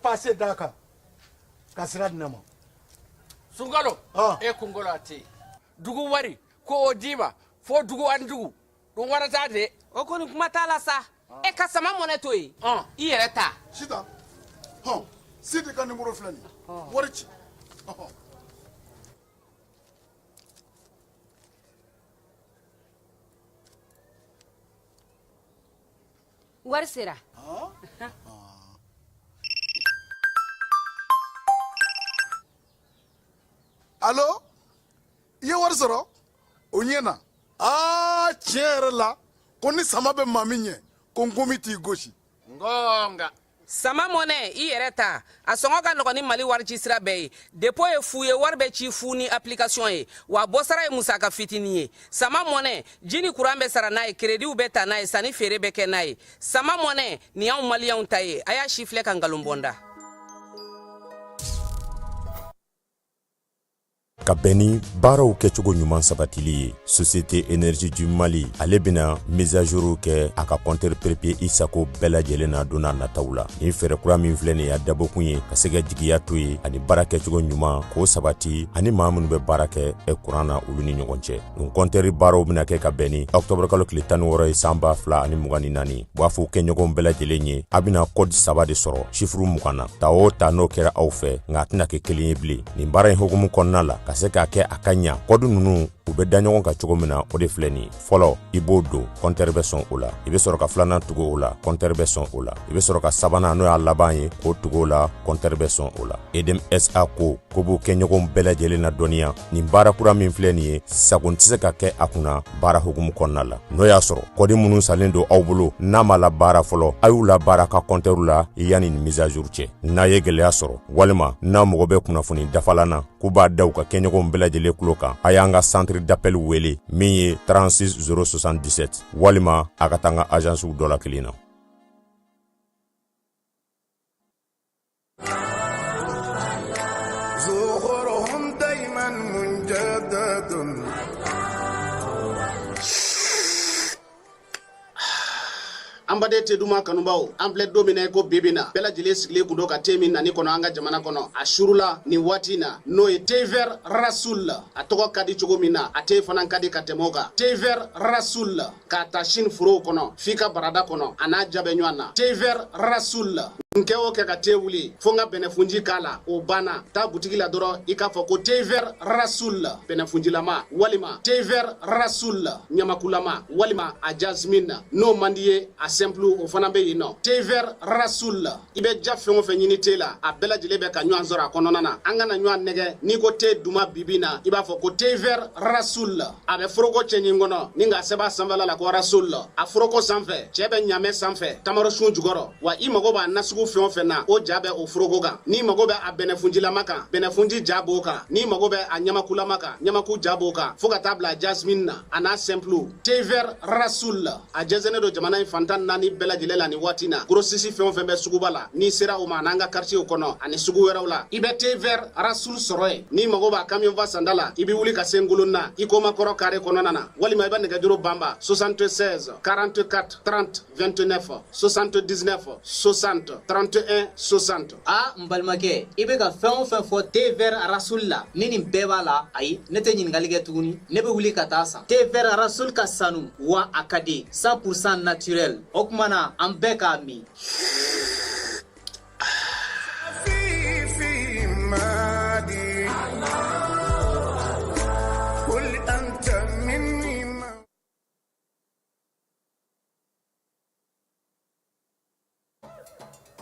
pase d'a kan ka sira di ne ma. Sunkalo e kunkolo a tɛ yen. Dugu wari ko o d'i ma fo dugu ani dugu dun wara t'a de. O kɔni kuma t'a la sa. E ka sama mɔnɛ to yen, i yɛrɛ ta. Sitan, hɔn, Sidi ka nimoro filɛ nin ye, wari ci. Ɔhɔn. Wari sera. Alo, i ye wari sɔrɔ? O ɲɛna. Aa, tiɲɛ yɛrɛ la, ko ni sama bɛ maa min ɲɛ, ko nkomi t'i gosi. Ngonga. Sama mɔnɛ, i yɛrɛ ta, a sɔngɔ ka nɔgɔn ni Mali warici sira bɛɛ ye. Dépôt ye fu ye, wari bɛ ci fu ni application ye, wa bɔsara ye musaka fitinin ye. Sama mɔnɛ, ji ni kuran bɛ sara n'a ye, créditw bɛ ta n'a ye, sanni feere bɛ kɛ n'a ye. Sama mɔnɛ nin y'anw maliyɛnw ta ye. A y'a si filɛ ka nkalon bɔ n da. Ka bɛn ni baaraw kɛcogo ɲuman sabatili ye, Société Énergie du Mali ale bɛna mise à jour kɛ a ka compteur prépayé i sago bɛɛ lajɛlen na don n'a nataw la. Nin fɛɛrɛ kura min filɛ nin ye, a dabɔkun ye ka se ka jigiya to ye ani baara kɛcogo ɲuman k'o sabati ani maa minnu bɛ baara kɛ kuran na, olu ni ɲɔgɔn cɛ. Nin compteur baaraw bɛna kɛ ka bɛn ni octobre kalo tile 16 ye san 2024. U b'a fɔ kɛɲɔgɔnw bɛɛ lajɛlen ye, a bɛna code saba de sɔrɔ chiffre 20 na. Ta o ta, n'o kɛra aw fɛ, nka a tɛna kɛ kelen ye bilen. Nin baara in hukumu kɔnɔna la, ka se k'a kɛ a ka ɲa, code ninnu u bɛ da ɲɔgɔn kan cogo min na, o de filɛ nin ye. Fɔlɔ, i b'o don, compteur bɛ sɔn o la. I bɛ sɔrɔ ka filanan tugu o la, compteur bɛ sɔn o la. I bɛ sɔrɔ ka sabanan, n'o y'a laban ye, k'o tugu o la, compteur bɛ sɔn o la. EDM SA ko ko b'u kɛɲɔgɔnw bɛɛ lajɛlen na dɔnniya, nin baara kura min filɛ nin ye, sagon tɛ se ka kɛ a kunna baara hukumu kɔnɔna la. N'o y'a sɔrɔ code minnu salen don aw bolo n'a ma labaara fɔlɔ, a y'u labaara ka compteur la yanni nin mise à jour cɛ. N'a ye gɛlɛya sɔrɔ walima n'a mago bɛ kunnafoni dafalan na, k'u b'a da u ka kɛɲɔgɔnw bɛɛ lajɛlen tulo kan, a y'an ka centre d'appel wele min ye 36 077, walima a ka taa an ka agencew dɔ la kelen na. An baden te duman kanubaw, an filɛ don min na i ko bibi na, bɛɛ lajɛlen sigilen kun don ka te min nani kɔnɔ an ka jamana kɔnɔ. A surula nin waati na, n'o ye thé vert Rasoul. A tɔgɔ ka di cogo min na, a te fana ka di ka tɛmɛ o kan. Thé vert Rasoul, k'a ta Chine forow kɔnɔ f'i ka barada kɔnɔ, a n'a ja bɛ ɲɔgɔn na. Thé vert Rasoul, n kɛ o kɛ ka te wuli fo n ka bɛnɛfunji k'a la, o banna. Taa butigi la dɔrɔn, i k'a fɔ ko thé vert Rasoul bɛnɛfunjilama, walima thé vert Rasoul ɲamakulama, walima a jasmine. N'o man di ye, a simple o fana bɛ yen nɔ. Thé vert Rasoul, i bɛ ja fɛn o fɛn ɲini te la, a bɛɛ lajɛlen bɛ ka ɲɔgɔn sɔrɔ a kɔnɔna na. An kana ɲɔgɔn nɛgɛ, n'i ko te duman bibi na, i b'a fɔ ko thé vert Rasoul. A bɛ foroko cɛɲi kɔnɔ ni k'a sɛbɛn a sanfɛla la ko Rasoul. A foroko sanfɛ, cɛ bɛ ɲamɛ sanfɛ tamarosun jukɔrɔ. Wa i mago b'a nasugu fɛn o fɛn na, o ja bɛ o foroko kan. N'i mago bɛ a bɛnɛfunjilama kan, bɛnɛfunji ja b'o kan. N'i mago bɛ a ɲamakulama kan, ɲamaku ja b'o kan, fo ka taa bila jasmine na, a n'a simple. Thé vert Rasoul, a jɛnsɛnnen don jamana in fan 14 bɛɛ lajɛlen la nin waati na. Grossiste fɛn o fɛn bɛ suguba la, n'i sera o ma, an'an ka quartier kɔnɔ ani sugu wɛrɛw la, i bɛ thé vert Rasoul sɔrɔ yen. N'i mago b'a camion fa sanda la, i bɛ wuli ka se Ngolonna i koma kɔrɔ carré kɔnɔna na, walima i bɛ nɛgɛjuru banba 76 44 30 29, 79 60 31 60. A n balimakɛ, i bɛ ka fɛn o fɛn fɔ thé vert Rasoul la, ni nin bɛɛ b'a la, ayi, ne tɛ ɲininkali kɛ tuguni, ne bɛ wuli ka taa san. Thé vert Rasoul ka sanu wa a ka di, 100% naturel. O tuma na an bɛɛ k'a min.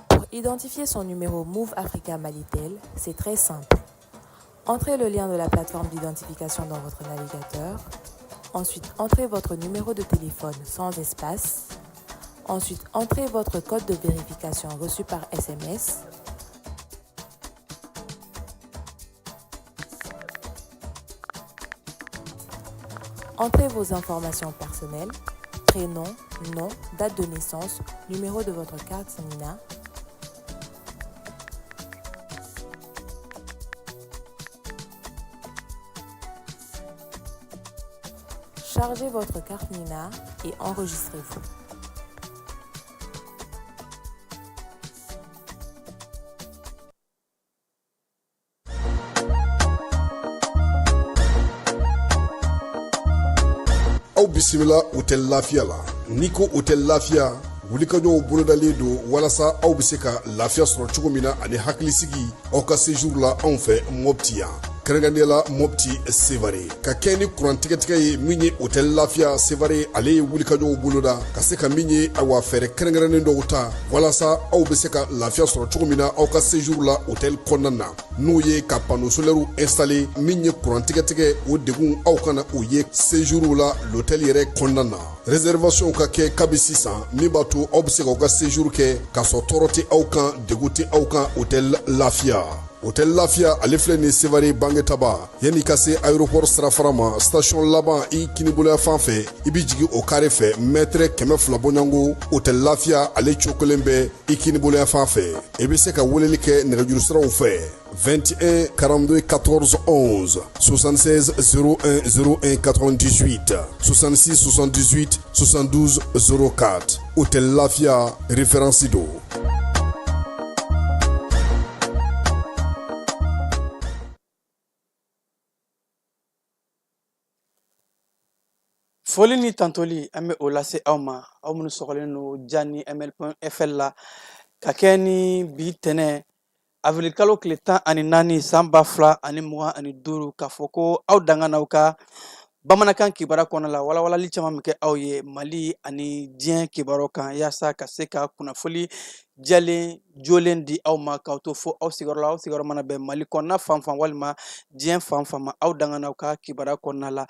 Pour identifier son numéro Moov Africa Malitel, c'est très simple. Entrez le lien de la plateforme d'identification dans votre navigateur. Ensuite, entrez votre numéro de téléphone sans espace. Ensuite, entrez votre code de vérification reçu par SMS. Entrez vos informations personnelles, prénom, nom, date de naissance, numéro de votre carte NINA. Chargez votre carte NINA et enregistrez-vous. Aw bisimila Hôtel Lafiya la. N'i ko Hôtel Lafiya, wulikajɔw bolodalen don walasa aw bɛ se ka lafiya sɔrɔ cogo min na ani hakilisigi aw ka séjour la anw fɛ Mopti yan, kɛrɛnkɛrɛnnenya la Mopti Sevare. Ka kɛ ni kuran tigɛtigɛ ye, min ye Hôtel Lafiya Sevare, ale ye wulikajɔw boloda ka se ka min ye, awa, fɛɛrɛ kɛrɛnkɛrɛnnen dɔw ta walasa aw bɛ se ka lafiya sɔrɔ cogo min na aw ka séjour la hôtel kɔnɔna na, n'o ye ka panneau solaire installé. Min ye kuran tigɛtigɛ, o degun aw kana o ye séjour la l'hôtel yɛrɛ kɔnɔna na. Réservation ka kɛ kabi sisan, min b'a to aw bɛ se k'aw ka séjour kɛ k'a sɔrɔ tɔɔrɔ tɛ aw kan, degun tɛ aw kan. Hôtel Lafiya, Hôtel Lafiya, ale filɛ nin Sevare Bangetaba, yanni ka se aéroport sirafara ma, station laban i kiniboloya fan fɛ, i bɛ jigin o carré fɛ, mètre 200 bɔɲɔgɔnko, Hôtel Lafiya ale cogo kelen bɛ i kiniboloya fan fɛ. I bɛ se ka weleli kɛ nɛgɛjuru siraw fɛ: 21 42 14 11, 76 01 01 98, 66 78 72 04. Hôtel Lafia, référence do. Foli ni tantoli, an bɛ o lase aw ma, aw minnu sɔgɔlen don Jani ml.fr la, ka kɛ ni bi tɛnɛ avril kalo tile 14 san 2025, k'a fɔ ko aw danga n'aw ka bamanankan kibaruya kɔnɔ la, walawalali caman bɛ kɛ aw ye Mali ani diɲɛ kibaruyaw kan, yaasa ka se ka kunnafoli jɛlen jolen di aw ma, k'aw to fo aw sigiyɔrɔ la. Aw sigiyɔrɔ mana bɛn Mali kɔnɔna fan fan walima diɲɛ fan fan ma, aw danga n'aw ka kibaruya kɔnɔna la.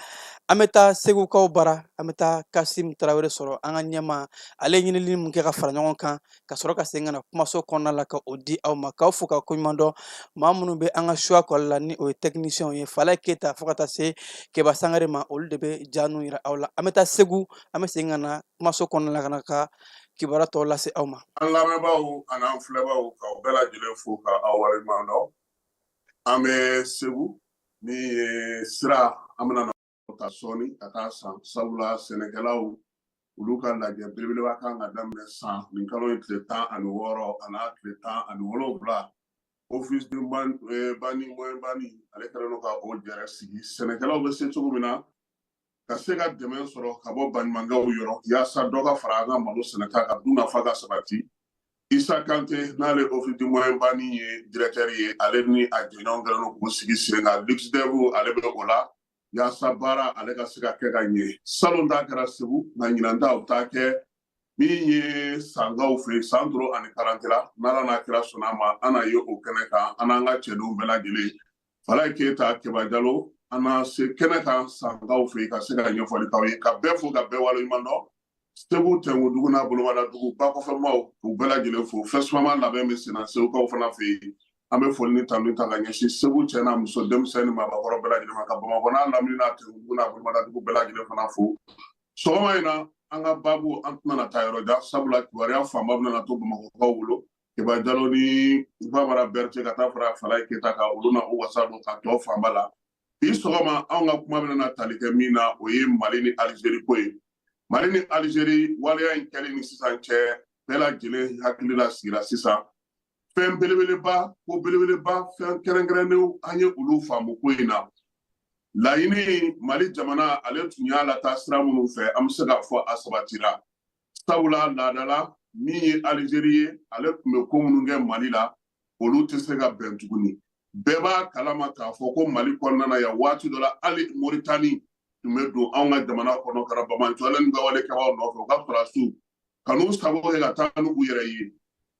An bɛ taa Segukaw bara, an bɛ taa Kasim Tarawele sɔrɔ, an ka ɲɛma. Ale ye ɲinili min kɛ ka fara ɲɔgɔn kan, ka sɔrɔ ka segin ka na kumaso kɔnɔna la ka o di aw ma. K'aw fo ka koɲuman dɔn, maa minnu bɛ an ka suwa kɔli la, ni o ye technicien ye, Falaye Keyita fo ka taa se Keba Sangare ma, olu de bɛ ja ninnu yira aw la. An bɛ taa Segu, an bɛ segin ka na kumaso kɔnɔna la ka na ka kibaruya tɔw lase aw ma. An lamɛnbaaw an'an filɛbaaw, k'aw bɛɛ lajɛlen fo ka aw waleɲuman dɔn. An bɛ Segu, min ye sira an bɛna ta sɔɔni ka taa san, sabula sɛnɛkɛlaw olu ka lajɛ belebeleba kan ka daminɛ san nin kalo in tile 16 a n'a tile 17. Office de bani moyen bani, ale kɛlen don ka o jɛrɛ sigi, sɛnɛkɛlaw bɛ se cogo min na ka se ka dɛmɛ sɔrɔ ka bɔ baɲumankɛw yɔrɔ, yaasa dɔ ka fara an ka malo sɛnɛta kan, dun nafa ka sabati. Isa Kante, n'ale office du moyen bani ye directeur ye, ale ni a jɛɲɔgɔn kɛlen don k'u sigi sen kan. Luxdev, ale bɛ o la yaasa baara ale ka se ka kɛ ka ɲɛ. Salon ta kɛra Segu, nka ɲinan ta o t'a kɛ min ye Sankaw fɛ yen, Santoro ani Karantela. N'Ala n'a kira sɔnna a ma, an n'a ye o kɛnɛ kan, an n'an ka cɛdenw bɛɛ lajɛlen, Falaye Keyita, Keba Jalo, an na se kɛnɛ kan Sankaw fɛ yen ka se ka ɲɛfɔli k'aw ye. Ka bɛɛ fo ka bɛɛ waleɲuman dɔn. Segu Tɛnkudugu n'a bolomadadugu ba kɔfɛmaw, k'u bɛɛ lajɛlen fo. Fɛsumama labɛn bɛ sen na Segukaw fana fɛ yen. An bɛ foli ni tanu ta ka ɲɛsin Segu cɛ n'a muso, denmisɛnnin ni maabakɔrɔ bɛɛ lajɛlen ma, ka Bamakɔ n'a lamini n'a Tɛnkudugu n'a bolomadadugu bɛɛ lajɛlen fana fo. Sɔgɔma in na, an ka baabu, an tɛna na taa yɔrɔ jan, sabula kibaruya fanba bɛna to Bamakɔkaw bolo. Keba Jalo ni Famara Berete ka taa fara Falaye Keyita kan, olu na u wasa don ka tɔ fanba la. Bi sɔgɔma, anw ka kuma bɛna tali kɛ min na, o ye Mali ni Alizeri ko ye. Mali ni Alizeri waleya in kɛli ni sisan cɛ, bɛɛ lajɛlen hakili la sigira sisan fɛn belebeleba ko belebeleba, fɛn kɛrɛnkɛrɛnnenw, an ye olu faamu ko in na. Laɲini Mali jamana ale tun y'a lataa sira minnu fɛ, an bɛ se k'a fɔ a sabatira, sabula laadala min ye Alizeri ye, ale tun bɛ ko minnu kɛ Mali la, olu tɛ se ka bɛn tuguni. Bɛɛ b'a kalama k'a fɔ ko Mali kɔnɔna na yan, waati dɔ la, hali Moritani tun bɛ don anw ka jamana kɔnɔ ka na bamancɔlen ni kawale kɛbaaw nɔfɛ, u ka sɔrɔdasiw ka n'u sago kɛ ka taa n'u yɛrɛ ye.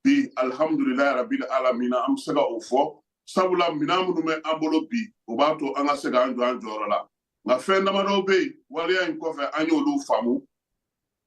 Bi, alihamudulilayi rabil alamina, an bɛ se ka o fɔ, sabula minɛn minnu bɛ an bolo bi, o b'a to an ka se k'an jɔ an jɔyɔrɔ la. Nka fɛn damadɔw bɛ yen, waleya in kɔfɛ, an y'olu faamu.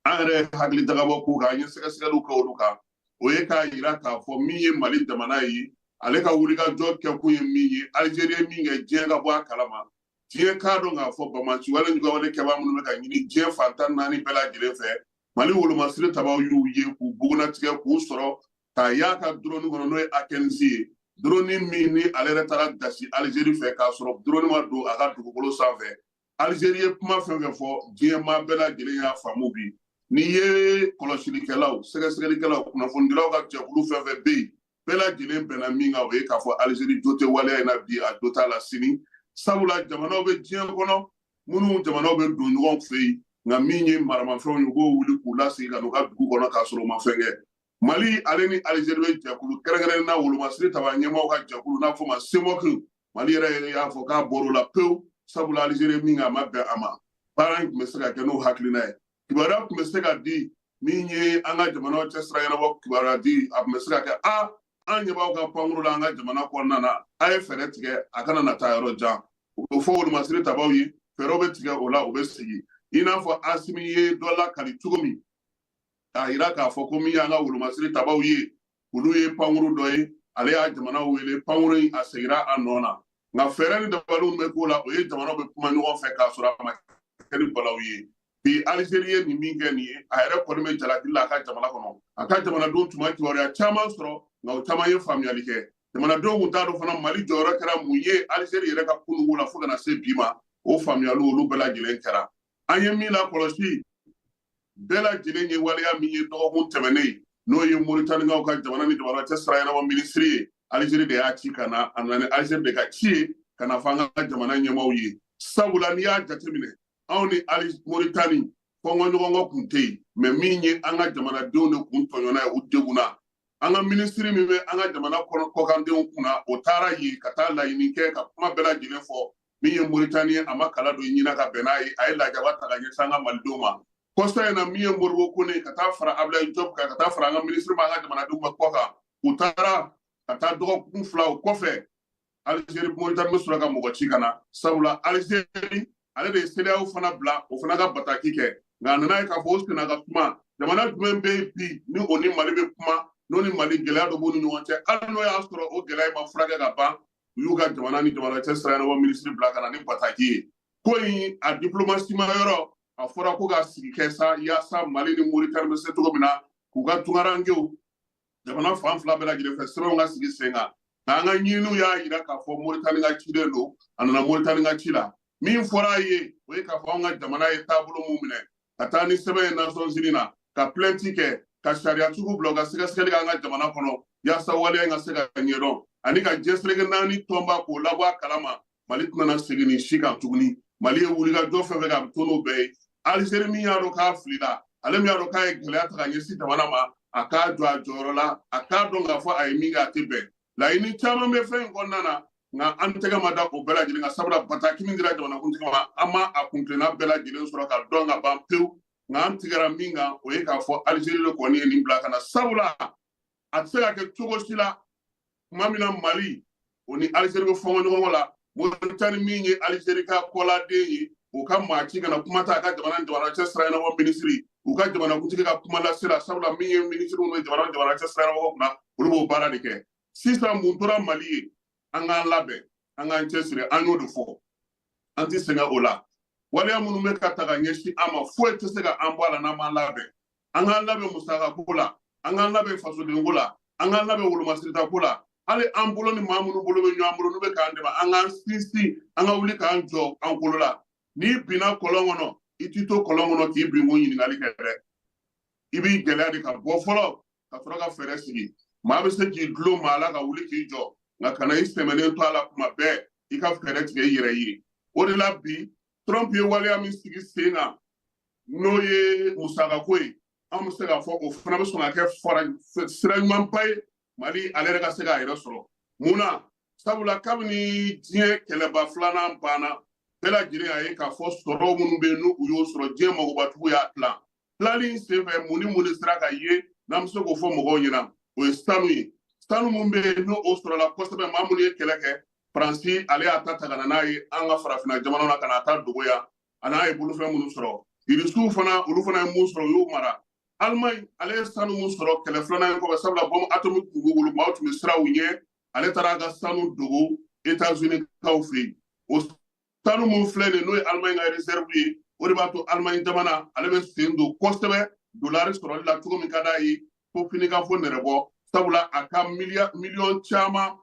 An yɛrɛ ye hakili jagabɔ k'u kan, an ye sɛgɛsɛgɛliw kɛ olu kan. O ye k'a yira k'a fɔ min ye Mali jamana ye, ale ka wulikajɔ kɛkun ye min ye, Alizeri ye min kɛ, diɲɛ ka bɔ a kalama, diɲɛ k'a dɔn k'a fɔ bamaci wale juguwale kɛbaa minnu bɛ ka ɲini diɲɛ fan 14 bɛɛ lajɛlen fɛ, Mali wolomasiri tabaw y'u ye k'u bugunnatigɛ k'u sɔrɔ k'a y'a ka drone kɔnɔ, n'o ye A15 ye, drone min ni ale yɛrɛ taara gasi Alizeri fɛ k'a sɔrɔ drone ma don a ka dugukolo sanfɛ. Alizeri ye kuma fɛn fɛn fɔ, diɲɛ maa bɛɛ lajɛlen y'a faamu bi. N'i ye kɔlɔsilikɛlaw, sɛgɛsɛgɛlikɛlaw, kunnafonidilaw ka jɛkulu fɛn fɛn bɛ yen, bɛɛ lajɛlen bɛnna min kan, o ye k'a fɔ Alizeri jo tɛ waleya in na bi, a jo t'a la sini, sabula jamanaw bɛ diɲɛ kɔnɔ minnu jamanaw bɛ don ɲɔgɔn fɛ yen. Nka min ye maramafɛnw ye, u b'o wuli k'u lasegin ka n'u ka dugu kɔnɔ k'a sɔrɔ u ma fɛn kɛ. Mali ale ni Alizeri bɛ jɛkulu kɛrɛnkɛrɛnnen na, wolomasiri taba ɲɛmaaw ka jɛkulu n'a fɔ ma CEMOC. Mali yɛrɛ y'a fɔ k'a bɔr'o la pewu, sabula Alizeri min kɛ, a ma bɛn a ma. Baara in tun bɛ se ka kɛ n'o hakilina ye, kibaruya tun bɛ se ka di. Min ye an ka jamanaw cɛ sira ɲɛnabɔ kibaruya di, a tun bɛ se ka kɛ a an ɲɛ b'aw ka pankuru la an ka jamana kɔnɔna na, a ye fɛɛrɛ tigɛ a kana na taa yɔrɔ jan. U bɛ fɔ wolomasiri tabaw ye, fɛɛrɛw bɛ tigɛ o la, u bɛ sigi. I n'a fɔ Asimi ye dɔ lakali cogo min k'a yira k'a fɔ ko min y'an ka wolomasiri tabaw ye, olu ye pankuru dɔ ye, ale y'a jamana wele, pankuru in a segira a nɔ na. Nka fɛɛrɛ ni dabaliw bɛ k'o la, o ye jamanaw bɛ kuma ɲɔgɔn fɛ k'a sɔrɔ a ma kɛ ni balaw ye. Bi Alizeri ye nin min kɛ nin ye, a yɛrɛ kɔni bɛ jalaki la a ka jamana kɔnɔ. A ka jamanadenw tun ma kibaruya caman sɔrɔ, nka o caman ye faamuyali kɛ. Jamanadenw tun t'a dɔn fana Mali jɔyɔrɔ kɛra mun ye Alizeri yɛrɛ ka kununko la fo ka na se bi ma. O faamuyaliw olu bɛɛ lajɛlen kɛra. An ye min lakɔlɔsi, bɛɛ lajɛlen ye waleya min ye dɔgɔkun tɛmɛnen, n'o ye Moritanikaw ka jamana ni jamana cɛ sira ɲɛnabɔ minisiri ye, Alizeri de y'a ci ka na. A nana ni Alizeri de ka ci ye ka na fɔ an ka jamana ɲɛmaaw ye, sabula n'i y'a jateminɛ, anw ni Ali Moritani fɔnkɔɲɔgɔnkɔ kun tɛ yen, mɛ min ye an ka jamanadenw de kun tɔɲɔna ye, u degunna. An ka minisiri min bɛ an ka jamana kɔnɔ kɔkandenw kunna, o taara yen ka taa laɲini kɛ ka kuma bɛɛ lajɛlen fɔ. Min ye Moritani ye, a ma kala don ɲina ka bɛn n'a ye, a ye lajaba ta ka ɲɛsin an ka malidenw ma. Kɔsa in na, min ye Modibo Kone ka taa fara Abdoulaye Diop kan, ka taa fara an ka minisiri ma, an ka jamanadenw bɛ kɔ kan, u taara ka taa dɔgɔkun 2 o kɔfɛ, Alizeri Moritani bɛ sɔrɔ ka mɔgɔ ci ka na, sabula Alizeri ale de ye CEDEAO fana bila, o fana ka bataki kɛ. Nka a nana ye k'a fɔ o senna ka suma. Jamana jumɛn bɛ yen bi ni o ni Mali bɛ kuma, n'o ni Mali gɛlɛya dɔ b'u ni ɲɔgɔn cɛ, hali n'o y'a sɔrɔ o gɛlɛya in ma furakɛ ka ban, u y'u ka jamana ni jamana cɛ sira ɲɛnabɔ minisiri bila ka na ni bataki ye? Ko in a diplomasi ma yɔrɔ, a fɔra ko ka sigi kɛ sa yaasa Mali ni Moritani bɛ se cogo min na k'u ka tunkarankew jamana fan fila bɛɛ lajɛlen fɛ, sɛbɛnw ka sigi sen kan. Nka an ka ɲininiw y'a yira k'a fɔ Moritani ka ciden don, a nana Moritani ka ci la. Min fɔra a ye, o ye k'a fɔ anw ka jamana ye taabolo mun minɛ ka taa ni sɛbɛn ye Nations Unies na, ka plainte kɛ, ka sariyatigiw bila u ka sɛgɛsɛgɛli kɛ an ka jamana kɔnɔ yaasa waleya in ka se ka ɲɛdɔn, ani ka diɲɛ seleke naani tɔnba k'o labɔ a kalama. Mali tɛna segin nin si kan tuguni. Mali ye wulikajɔ fɛn fɛn kɛ, a bɛ to n'o bɛɛ ye. Alizeri min y'a dɔn k'a filila, ale min y'a dɔn k'a ye gɛlɛya ta ka ɲɛsin jamana ma, a k'a jɔ a jɔyɔrɔ la, a k'a dɔn k'a fɔ a ye min kɛ, a tɛ bɛn. Laɲini caman bɛ fɛn in kɔnɔna na, nka an tɛgɛ ma da o bɛɛ lajɛlen kan, sabula bataki min dira jamanakuntigi ma, an ma a kuntilenna bɛɛ lajɛlen sɔrɔ ka dɔn ka ban pewu. Nka an tigɛra min kan, o ye k'a fɔ Alizeri de kɔni ye nin bila ka na, sabula a tɛ se ka kɛ cogo si la tuma min na Mali o ni Alizeri bɛ fɔnkɔ ɲɔgɔn la, Moritani min ye Alizeri ka kɔladen ye, o ka maa ci ka na kuma ta a ka jamana ni jamana cɛ sira ɲɛnabɔ minisiri, u ka jamanakuntigi ka kuma lasela, sabula min ye minisiri minnu bɛ jamana ni jamana cɛ sira ɲɛnabɔ kunna, olu b'o baara de kɛ. Sisan mun tora Mali ye? An k'an labɛn, an k'an cɛsiri. An y'o de fɔ, an tɛ sɛgɛn o la. Waleya minnu bɛ ka ta ka ɲɛsin an ma, foyi tɛ se ka an bɔ a la n'an m'an labɛn. An k'an labɛn musakako la, an k'an labɛn fasodenko la, an k'an labɛn wolomasirita la. Hali an bolo ni maa minnu bolo bɛ ɲɔgɔn bolo, n'u bɛ k'an dɛmɛ, an k'an sinsin, an ka wuli k'an jɔ an kolo la. N'i binna kɔlɔn kɔnɔ, i t'i to kɔlɔn kɔnɔ k'i bin ko ɲininkali kɛ dɛ, i b'i gɛlɛya de ka bɔ fɔlɔ ka sɔrɔ ka fɛɛrɛ sigi. Maa bɛ se k'i dulon maa la ka wuli k'i jɔ, nka kana i sɛmɛnen to a la kuma bɛɛ, i ka fɛɛrɛ tigɛ i yɛrɛ ye. O de la bi Trump ye waleya min sigi sen kan, n'o ye musakako ye, an bɛ se k'a fɔ o fana bɛ sɔn ka kɛ fara sira ɲumanba ye Mali ale yɛrɛ ka se k'a yɛrɛ sɔrɔ. Mun na? Sabula kabini diɲɛ kɛlɛba filanan banna, bɛɛ lajɛlen y'a ye k'a fɔ sɔrɔ minnu bɛ yen, n'u y'o sɔrɔ, diɲɛ magobatigiw y'a tilan. Tilali in senfɛ, mun ni mun de sera ka ye n'an bɛ se k'o fɔ mɔgɔw ɲɛna? O ye sanu ye. Sanu mun bɛ yen, n'o o sɔrɔla kosɛbɛ, maa minnu ye kɛlɛ kɛ, Faransi ale y'a ta ta ka na n'a ye an ka farafinna jamanaw na, ka n'a ta dogo yan, a n'a ye bolofɛn minnu sɔrɔ. Irisiw fana, olu fana ye mun sɔrɔ, u y'o mara. Allemagne ale ye sanu mun sɔrɔ kɛlɛ filanan in kɔfɛ, sabula bombe atomique tun b'u bolo, maaw tun bɛ siran u ɲɛ, ale taara a ka sanu dogo États-Unis kaw fɛ yen. O sanu mun filɛ nin ye, n'o ye Allemagne ka réserve ye, o de b'a to Allemagne jamana ale bɛ sen don kosɛbɛ dolari sɔrɔli la cogo min ka d'a ye, fo fini ka fo nɛrɛbɔ, sabula a ka miliyɔn caman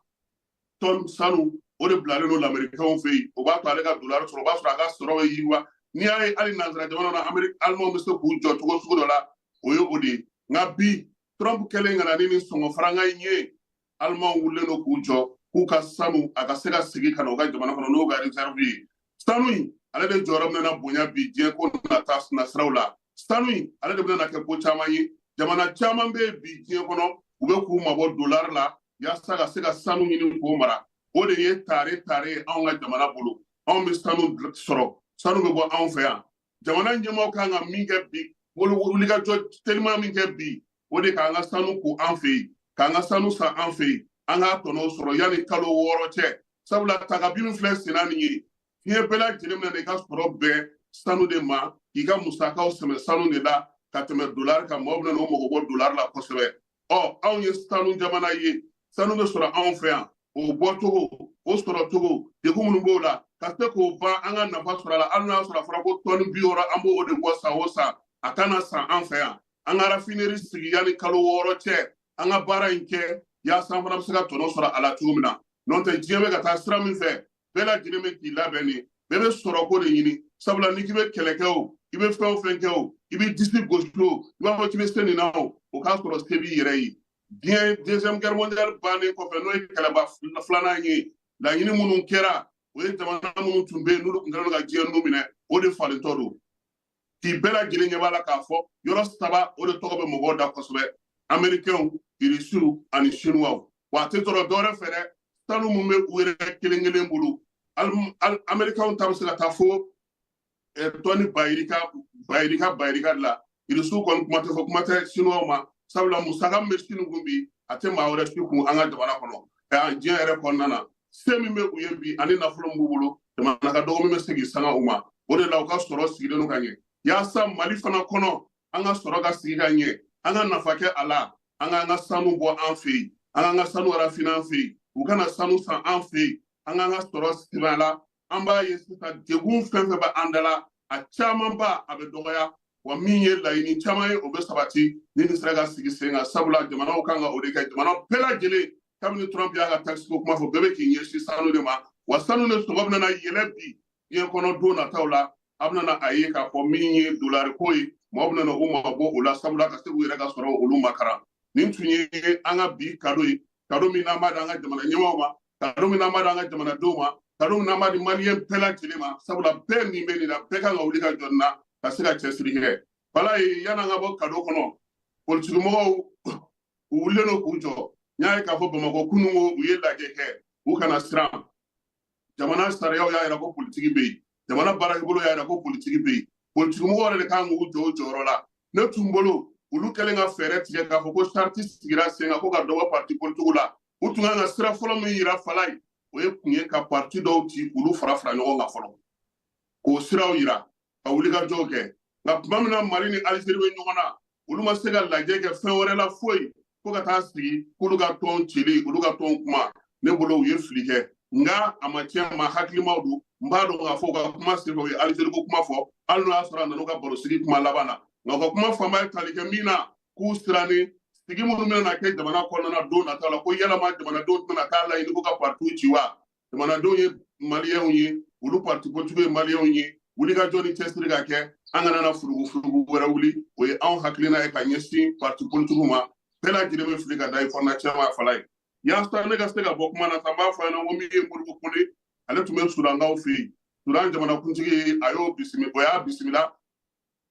tɔn sanu o de bilalen don lamɛrikɛnw fɛ yen. O b'a to ale ka dolari sɔrɔ, o b'a sɔrɔ a ka sɔrɔ bɛ yiriwa. N'i y'a ye hali nansara jamana na, Amérique Allemagne bɛ se k'u jɔ cogo sugu dɔ la, o ye o de ye. Nka bi Trump kɛlen ka na ni nin sɔngɔ faranga in ye, Allemagne wulilen don k'u jɔ k'u ka sanu a ka se ka segin ka na u ka jamana kɔnɔ, n'o ka réserve ye. Sanu in Ale de jɔyɔrɔ bɛna bonya bi diɲɛ ko nata nasiraw la. Sanu in, ale de bɛna kɛ ko caman ye. Jamana caman bɛ yen bi diɲɛ kɔnɔ, u bɛ k'u mabɔ dolari la yaasa ka se ka sanu ɲini k'o mara. O de ye tare tare ye anw ka jamana bolo. Anw bɛ sanu sɔrɔ, sanu bɛ bɔ anw fɛ yan. Jamana ɲɛmaaw kan ka min kɛ bi, wulikajɔ teliman min kɛ bi, o de k'an ka sanu ko an fɛ yen, k'an ka sanu san an fɛ yen, an k'a tɔnɔ sɔrɔ yanni kalo 6 cɛ. Sabula tagabi min filɛ senna nin ye, diɲɛ bɛɛ lajɛlen bɛna i ka sɔrɔ bɛn sanu de ma, k'i ka musakaw sɛmɛ sanu de la ka tɛmɛ dolari kan. Mɔgɔw bɛna n'o mago bɔ dolari la kosɛbɛ. Ɔ, anw ye sanu jamana ye, sanu bɛ sɔrɔ anw fɛ yan. O bɔcogo, o sɔrɔcogo, degun minnu b'o la, ka se k'o ban, an ka nafa sɔrɔ a la. Hali n'a sɔrɔ a fɔra ko tɔni 60, an b'o de bɔ san o san, a kana san an fɛ yan. An ka raffinerie sigi yanni kalo 6 cɛ, an ka baara in kɛ yaasa an fana bɛ se ka tɔnɔ sɔrɔ a la cogo min na. N'o tɛ, diɲɛ bɛ ka taa sira min fɛ, bɛɛ lajɛlen bɛ k'i labɛn de, bɛɛ bɛ sɔrɔko de ɲini. Sabula n'i k'i bɛ kɛlɛ kɛ o, i bɛ fɛn o fɛn kɛ o, i bɛ disi gosi o, i b'a fɔ k'i bɛ se nin na o, o k'a sɔrɔ se b'i yɛrɛ ye. Diɲɛ deuxième guerre mondiale bannen kɔfɛ, n'o ye kɛlɛba filanan ye, laɲini minnu kɛra, o ye jamana minnu tun bɛ yen, n'olu tun kɛlen don ka diɲɛ nun minɛ, o de falentɔ don. K'i bɛɛ lajɛlen ɲɛ b'a la k'a fɔ yɔrɔ saba, o de tɔgɔ bɛ mɔgɔw da kosɛbɛ: Américains, Irisiw ani Chinois. Wa a tɛ tɔrɔ dɔwɛrɛ fɛ dɛ, sanu mun bɛ u yɛrɛ kelen kelen bolo. Américains ta bɛ se ka taa fo tɔni bayirika bayirika bayirika de la. Irisiw kɔni, kuma tɛ fɔ, kuma tɛ Chinois ma. Sabula musaka min bɛ Sini kun bi, a tɛ maa wɛrɛ si kun an ka jamana kɔnɔ, diɲɛ yɛrɛ kɔnɔna na. Se min bɛ u ye bi ani nafolo min b'u bolo, jamana ka dɔgɔ min bɛ se k'i sanga u ma, o de la u ka sɔrɔ sigilen don ka ɲɛ. Yaasa Mali fana kɔnɔ, an ka sɔrɔ ka sigi ka ɲɛ, an ka nafa kɛ a la, an k'an ka sanu bɔ an fɛ yen, an k'an ka sanu raffiner an fɛ yen, u kana sanu san an fɛ yen, an k'an ka sɔrɔ siri a la. An b'a ye sisan, degun fɛn fɛn bɛ an da la, a camanba a bɛ dɔgɔya. Wa min ye laɲini caman ye, o bɛ sabati ni nin sera ka sigi sen kan. Sabula jamanaw kan ka o de kɛ. Jamana bɛɛ lajɛlen, kabini Trump y'a ka taxe ko kuma fɔ, bɛɛ bɛ k'i ɲɛsin sanu de ma. Wa sanu de sɔngɔ bɛna yɛlɛ bi diɲɛ kɔnɔ don nataw la. A bɛna a ye k'a fɔ min ye dolari ko ye, mɔgɔw bɛna u mabɔ o la, sabula ka se k'u yɛrɛ ka sɔrɔ olu makaran. Nin tun ye an ka bi cadeau ye, cadeau min n'an b'a di an ka jamana ɲɛmaaw ma, cadeau min n'an b'a di an ka jamanadenw ma, cadeau min n'an b'a di Malien bɛɛ lajɛlen ma. Sabula bɛɛ nin bɛ nin na, bɛɛ kan ka wuli ka jɔ nin na ka se ka cɛsiri kɛ. Bala ye, yan'an ka bɔ cadeau kɔnɔ, politikimɔgɔw u wulilen don k'u jɔ. N y'a ye k'a fɔ Bamakɔ kununko, u ye lajɛ kɛ. U kana siran. Jamana sariyaw y'a yira ko politiki bɛ yen, jamana baarakɛbolo y'a yira ko politiki bɛ yen. Politikimɔgɔw yɛrɛ de kan k'u jɔ u jɔyɔrɔ la. Ne tun bolo, olu kɛlen ka fɛɛrɛ tigɛ k'a fɔ ko charte sigira sen kan ko ka dɔ bɔ parti politique la, u tun kan ka sira fɔlɔ min yira fala ye, o ye kun ye ka parti dɔw ci k'olu fara fara ɲɔgɔn kan fɔlɔ, k'o siraw yira ka wulikajɔw kɛ. Nka tuma min na Mali ni Alizeri bɛ ɲɔgɔn na, olu ma se ka lajɛ kɛ fɛn wɛrɛ la foyi fo ka taa sigi k'olu ka tɔn cili, olu ka tɔn kuma. Ne bolo, u ye fili kɛ, nka a ma tiɲɛ ma. Hakilimaw don. N b'a dɔn k'a fɔ u ka kuma senfɛ, u ye Alizeri ko kuma fɔ, hali n'o y'a sɔrɔ a nana u ka barosigi kuma laban na. Nka u ka kuma fanba ye tali kɛ min na, k'u siranni sigi minnu bɛna kɛ jamana kɔnɔna na don nataw la, ko yalama jamanadenw tɛna taa laɲini ko ka partiw ci wa. Jamanadenw ye Maliyɛnw ye, olu parti politique ye Maliyɛnw ye. Wulikajɔ ni cɛsiri ka kɛ, an kana na furugufurugu wɛrɛ wuli. O ye anw hakilina ye ka ɲɛsin parti politique ma. Bɛɛ lajɛlen bɛ fili ka da i kɔnɔna cɛma fala ye. Yaasa ne ka se ka bɔ kuma na sa, n b'a fɔ a ɲɛna ko min ye Modibo Kone, ale tun bɛ Sudankaw fɛ yen. Sudan jamanakuntigi ye, a y'o bisimila, o y'a bisimila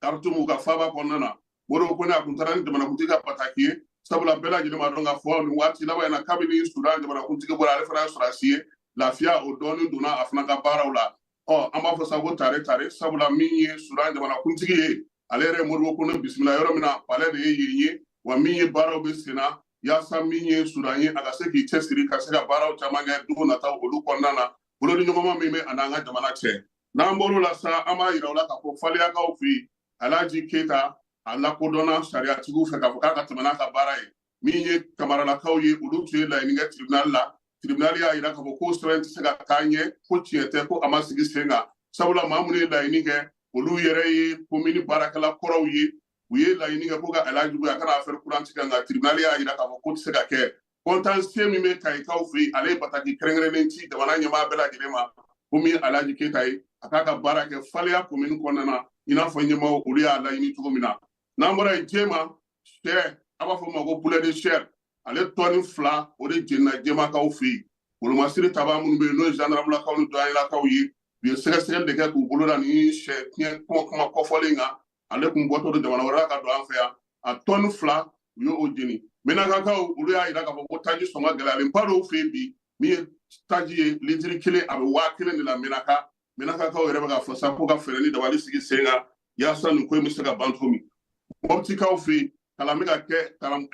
Khartoum ka faaba kɔnɔna na. Modibo Kone, a kun taara ni jamanakuntigi ka bataki ye. Sabula bɛɛ lajɛlen b'a dɔn k'a fɔ nin waati laban in na, kabini Sudan jamanakuntigi bɔra, ale fana ye sɔrɔdasi ye, lafiya o dɔɔnin donna a fana ka baaraw la. Ɔ, an b'a fɔ sa ko tare tare. Sabula min ye Sudan jamanakuntigi ye, ale yɛrɛ ye Modibo Kone bisimila yɔrɔ min na, palais de ye yen ye. Wa min ye baaraw bɛ sen na yaasa min ye Sudan ye, a ka se k'i cɛsiri ka se ka baaraw caman kɛ don nataw olu kɔnɔna na, bolodiɲɔgɔnma min bɛ a n'an ka jamana cɛ. N'an bɔr'o la sa, an b'a yira u la k'a fɔ Faleyakaw fɛ yen, Alhaji Keyita, a lakodɔnna sariyatigiw fɛ k'a fɔ k'a ka tɛmɛ n'a ka baara ye. Min ye Kamaralakaw ye, olu tun ye laɲini kɛ tribunal la. Tribunal y'a yira k'a fɔ ko sɛbɛn tɛ se ka taa ɲɛ, ko tiɲɛ tɛ, ko a ma sigi sen kan. Sabula maa minnu ye laɲini kɛ, olu yɛrɛ ye komini baarakɛla kɔrɔw ye. U ye laɲini kɛ ko ka Alhaji bɔ a kana affaire courante kan, nka tribunal y'a yira k'a fɔ ko tɛ se ka kɛ. Contentieux min bɛ Kayikaw fɛ yen, ale ye bataki kɛrɛnkɛrɛnnen ci jamana ɲɛmaa bɛɛ lajɛlen ma ko min ye Alhaji Keyita ye, a k'a ka baara kɛ Faleya komini kɔnɔna na, i n'a fɔ ɲɛmaaw olu y'a laɲini cogo min na. N'an bɔra yen, Jema sɛ, a b'a fɔ o ma ko poulet de chair, ale tɔni 2, o de jenina Jemakaw fɛ yen. Wolomasiri taba minnu bɛ yen, n'o ye gendarmelakaw ni douanelakaw ye bi. U ye sɛgɛsɛgɛli de kɛ k'u bolo da ni sɛ tiɲɛ kuma kɔfɔlen kan. Ale kun bɔtɔ don jamana wɛrɛ la ka don an fɛ yan, a tɔni 2 u ye o jeni. Menakakaw, olu y'a yira k'a fɔ ko taji sɔngɔ gɛlɛyalenba dɔw fɛ yen bi. Min ye taji ye, litiri kelen a bɛ 1000 de la Menaka. Menakakaw yɛrɛ bɛ k'a fɔ sa ko ka fɛɛrɛ ni dabali sigi sen kan yaasa nin ko in bɛ se ka ban cogo min. Mɔptikaw fɛ yen, kalan bɛ ka kɛ kalan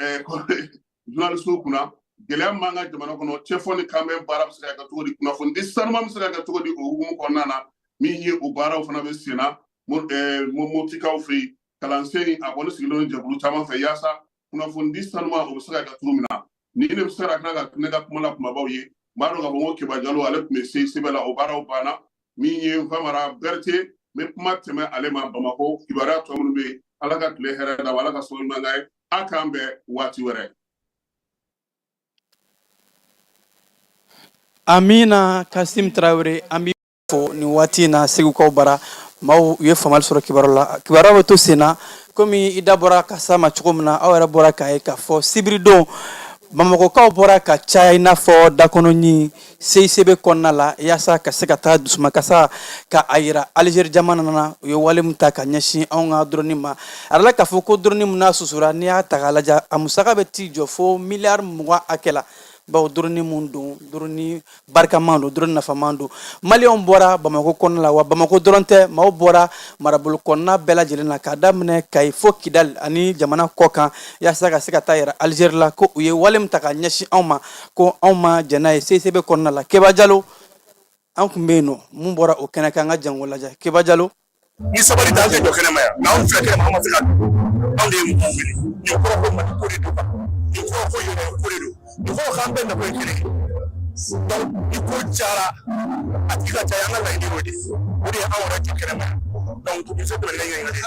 journalistew kunna. Gɛlɛya m'an ka jamana kɔnɔ, cɛfɔ ni kanbɛn baara bɛ se ka kɛ cogo di, kunnafonidi sanuman bɛ se ka kɛ cogo di, o hukumu kɔnɔna na, min ye o baaraw fana bɛ sen na Mɔptikaw fɛ yen. Kalansen a kɔni sigilen don jɛkulu caman fɛ yaasa kunnafonidi sanuman o bɛ se ka kɛ cogo min na. Nin de bɛ se ka tila ka ne ka kuma la kumabaw ye. N b'a dɔn k'a fɔ ko Keba Jalo, ale tun bɛ CICB la, o baaraw banna. Min ye Famara Berete, n bɛ kuma tɛmɛ ale ma Bamakɔ. Kibaruya tɔ minnu bɛ yen, Ala ka tile hɛrɛ d'a ma, Ala ka sababu ɲuman k'an ye. A k'an bɛn waati wɛrɛ. Amina Kasim Tarawele, an b'i fo nin waati in na Segukaw bara. Maaw u ye faamuyali sɔrɔ kibaru la. Kibaruya bɛ to sen na komi i da bɔra ka s'a ma cogo min na, aw yɛrɛ bɔra k'a ye k'a fɔ sibiridon Bamakɔkaw bɔra ka caya i n'a fɔ dakɔnɔɲin CICB kɔnɔna la, yaasa ka se ka taa dusumakasa ka a yira Alizeri jamana na, u ye wale min ta ka ɲɛsin anw ka drone ma. A yirala k'a fɔ ko drone min n'a susura, n'i y'a ta k'a lajɛ, a musaka bɛ t'i jɔ fo miliyari 20 hakɛ la, bawo drone mun don, drone barikaman don, drone nafaman don. Maliyɛnw bɔra Bamakɔ kɔnɔna la, wa Bamakɔ dɔrɔn tɛ, maaw bɔra marabolo kɔnɔna bɛɛ lajɛlen na, k'a daminɛ Kayi fo Kidali ani jamana kɔ kan, yaasa ka se ka taa yira Alizeri la ko u ye wale min ta ka ɲɛsin anw ma, ko anw ma jɛn n'a ye CICB kɔnɔna la. Keba Jalo, an tun bɛ yen nɔ, mun bɔra o kɛnɛ kan, an ka jango lajɛ. Keba Jalo. Ni sabali tɛ, an tɛ jɔ kɛnɛma yan, nka anw filɛ kɛnɛma, an ma se ka don. Anw de ye mɔgɔw wele. Nin kɔrɔ ko Mali ko de don, nin kɔrɔ ko yɛrɛ ko de don, nin kɔrɔ k'an bɛɛ nafa ye kelen ye. Donc ni ko jara a tigi ka caya, an ka laɲini y'o de ye, o de ye anw yɛrɛ jɔ kɛnɛma yan. Donc i bɛ se tɛmɛ ni ka ɲininkali ye.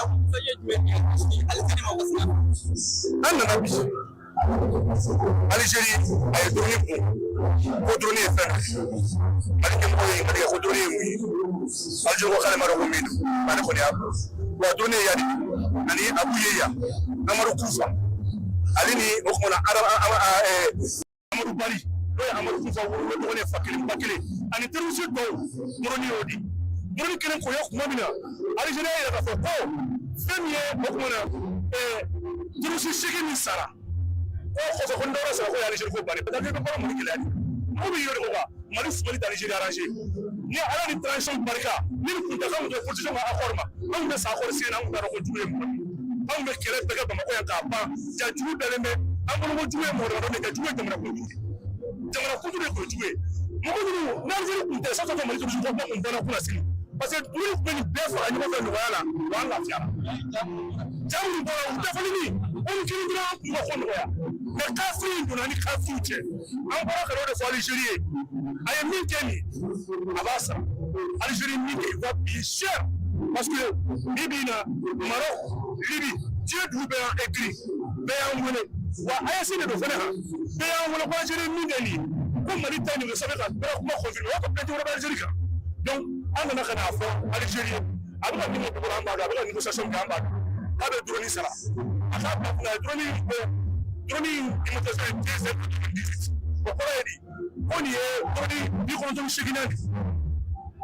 An nana bi, Alizeri a ye drone bon, ko drone ye fɛn dɔ ye. Mali ɲɛmɔgɔ ye ɲininkali kɛ ko drone ye mun ye. Alizeri ko k'ale m'a dɔn ko min don, ale kɔni y'a bon. Wa drone ye Iyad ani Abu Yeya, Amadu Kufa, ale ni o kumana Amadu Bari, n'o ye Amadu Kufa wolo dɔgɔnin ye, fa kelen ba kelen, ani terroriste tɔw, drone y'o di. Drone kelen k'o ye tuma min na, Alizeri y'a yira k'a fɔ ko fɛn min ye o tuma na terroriste 8 min sara, k'o kɔfɛ ko ni dɔwɛrɛ sara, k'o ye Alizeri ko bannen. Parce que bɛ bɔra Mali gɛlɛya de, mɔgɔ bɛ yɔrɔ de ko kan Mali sumali tɛ Alizeri arrangé. Ni Ala ni transition barika, ni nin kun tɛ k'anw tɛ politicien ka accord ma, anw bɛ sa accord signé na, anw t'a dɔn ko jugu ye mɔgɔ min ye. Anw bɛ kɛlɛ bɛɛ kɛ Bamakɔ yan k'a ban, ja jugu dalen bɛ an bolo ko jugu ye mɔgɔ damadɔ de kɛ, jugu ye jamana kuntigi de, jamana kuntigi de tun ye jugu ye. Mɔgɔ minnu n'Alizeri tun tɛ sisan, Mali terroriste ko kuma tun banna kunna sini, parce que minnu tun bɛ nin bɛɛ faga ɲɔgɔn fɛ nɔgɔya la, wa an lafiyara. Ja minnu bɔra u dafalen ni olu kelen dɔrɔn, an tun ka ko nɔgɔya. Mais kafiri in donna ni kafiriw cɛ, an bɔra ka n'o de fɔ Alizeri ye. A ye min kɛ nin, a b'a sara. Alizeri min kɛ, il va payer cher, parce que bi bi in na, Maroc, Libye, diɲɛ dugu bɛɛ y'an écrit, bɛɛ y'an wele, wa AES de don fɛnɛ han, bɛɛ y'an wele ko Alizeri min kɛ nin ye, ko Mali ta nin bɛ sɛbɛn ka bɛɛ kuma confirmer, o ka plainte wɛrɛ bɛ Alizeri kan. Donc an nana ka n'a fɔ Alizeri ye, a bɛ ka min kɛ dugu la, an b'a dɔn, a bɛ ka négociation kɛ, an b'a dɔn k'a bɛ drone sara. A k'a bila kunna, a ye drone bɔ, drone immatriculation ye DZ 98, o kɔrɔ ye di? Ko nin ye drone 98 de ye.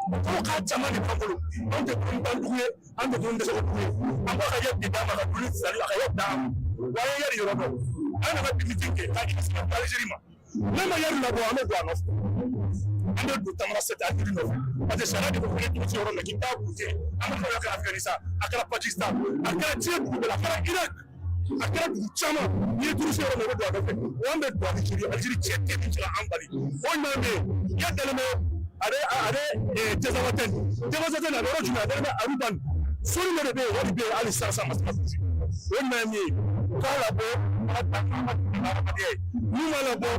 O kɔrɔ k'a caman de b'an bolo. Anw tɛ drone ban dugu ye, an tɛ drone dɛsɛ dugu ye. An ko a ka yɛ de d'an ma ka drone sali, a ka yɛ d'an ma. Wa an ye yɛri yɔrɔ dɔn. An nana bi meeting kɛ k'a di Alizeri ma. N'a ma yɛri labɔ, an bɛ don a nɔfɛ, an bɛ don Tamanrasset Alizeri nɔfɛ, parce que sariya de ko ko ni dugu yɔrɔ min na k'i t'a goûter. An bɛ k'a kɛra Afganistan, a kɛra Pakistan, a kɛra diɲɛ dugu bɛɛ la, a kɛra Irak, a kɛra dugu caman, n'i ye duuru yɔrɔ min, i bɛ don a nɔfɛ. Wa an bɛ don Alizeri. Alizeri cɛ tɛ min se ka an bali. O ɲuman bɛ yen, i dalen bɛ a bɛ Tinzaouatène, Tinzaouatène a bɛ yɔrɔ jumɛn? A dalen bɛ Aruban sori dɔ de bɛ yen, o de bɛ yen hali sisan, sisan ma se ka gosi. O ɲuman ye min ye, k'a labɔ, an ka adamadenya ye n'u ma labɔ,